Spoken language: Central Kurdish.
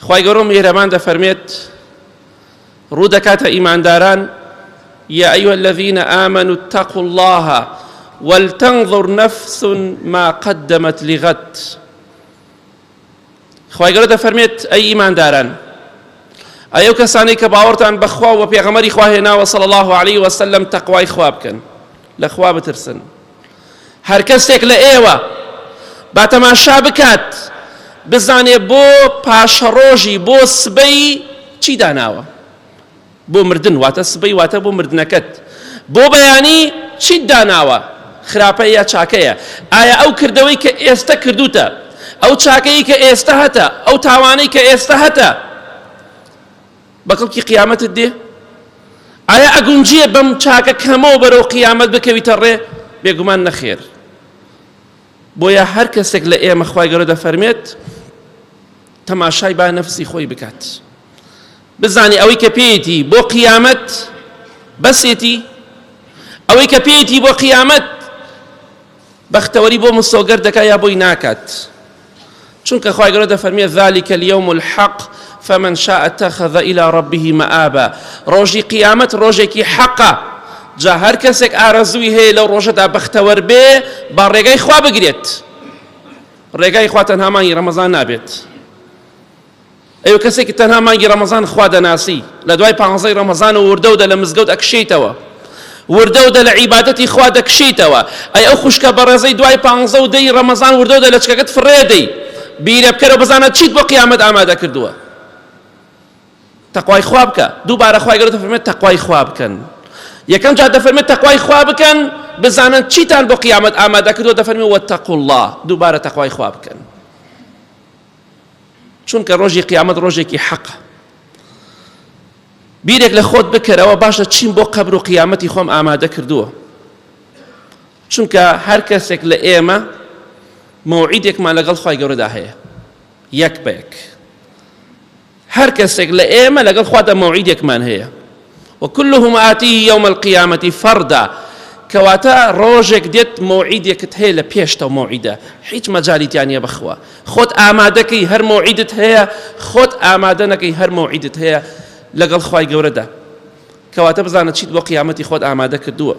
خوای گەورە و میهرەبان دەفەرمێت ڕوو دەکاتە ئیمانداران یا أيها الذين آمنوا اتقوا الله ولتنظر نفس ما قدمت لغد. خوای گەورە دەفەرمێت ئەی ئیمانداران ئەی ئەو کەسانەی کە باوەڕتان بەخوا و بە پێغەمبەری خوا هێناوە صلی الله علیه وسلم تەقوای خوا بکەن لە خوا بترسن هەر کەسێک لە ئێوە با تەماشا بکات بزانێ بۆ پاشەڕۆژی بۆ سبەی چی داناوە بۆ مردن واتە سبەی واتە بۆ مردنەکەت بۆ بەیانی چیت داناوە خراپە یا چاکەیە ئایا ئەو کردەوەی کە ئێستە کردوتە ئەو چاکەی کە ئێستە هەتە ئەو تاوانەی کە ئێستە هەتە بە کەڵکی قیامەتت دێ ئایا ئەگونجیە بەم چاکە کەمەوە بەرەو قیامەت بکەویتە ڕێ بێگومان نەخێر بۆیە هەر کەسێک لە ئێمە خوای گەورە دەفەرمێت تەماشای با نەفسی خۆی بکات بزانی ئەوەی کە پێیەتی بۆ قیامەت بەسێتی ئەوەی کە پێیەتی بۆ قیامەت بەختەوەری بۆ مسۆگەر دەکا یا بۆی ناکات چونکە خوای گەورە دەفەرمێ ذلك اليوم الحق فمن شاء اتخذ الى ربه مآبا ڕۆژی قیامەت ڕۆژێکی حەقە جا هەر کەسێک ئارەزووی هەیە لەو ڕۆژەدا بەختەوەر بێ با ڕێگای خوا بگرێت ڕێگای خوا تەنها مانگی ڕەمەزان نابێت ئەی کەسێکی تەنها مانگی ڕەمەزان خوا دەناسی لە دوای پانزەی ڕەمەزان و وردە و دە لە مزگەوت ئەکشێیتەوە وردە و دە لە عیبادەتی خوا دەکشێیتەوە ئەی ئەو خوشکە بەڕێزەی دوای پانزە و دەی ڕەمەزان وردە و دە لەچکەکەت فڕێ دەی بیرە بکەرەوە بزانە چیت بۆ قیامەت ئامادە کردووە تەقوای خوا بکە دووبارە خوای گەورە دەفەرمێت تەقوای خوا بکەن یەکەم جار دەفەرمێت تەقوای خوا بکەن بزانن چیتان بۆ قیامەت ئامادە کردووە دەفەرمێت واتقوا الله دووبارە تەقوای خوا بکەن چونکە ڕۆژی قیامەت ڕۆژێکی حەقە بیرێک لە خۆت بکەرەوە باشە چیم بۆ قەبر و قیامەتی خۆم ئامادە کردووە چونکە هەر کەسێک لە ئێمە مەوعیدێکمان لەگەڵ خوای گەورەدا هەیە یەک بە یەک هەر کەسێک لە ئێمە لەگەڵ خوادا مەوعیدێکمان هەیە وكلهم آتيه يوم القيامة فردا کەواتە ڕۆژێک دێت مەوعیدێکت هەیە لە پێشتەوە مەوعیدە هیچ مەجالی تیا نییە بەخوا خۆت ئامادەکەی هەر مەوعیدت هەیە خۆت ئامادە نەکەی هەر مەوعیدت هەیە لەگەڵ خوای گەورەدا کەواتە بزانە چیت بۆ قیامەتی خۆت ئامادە کردووە.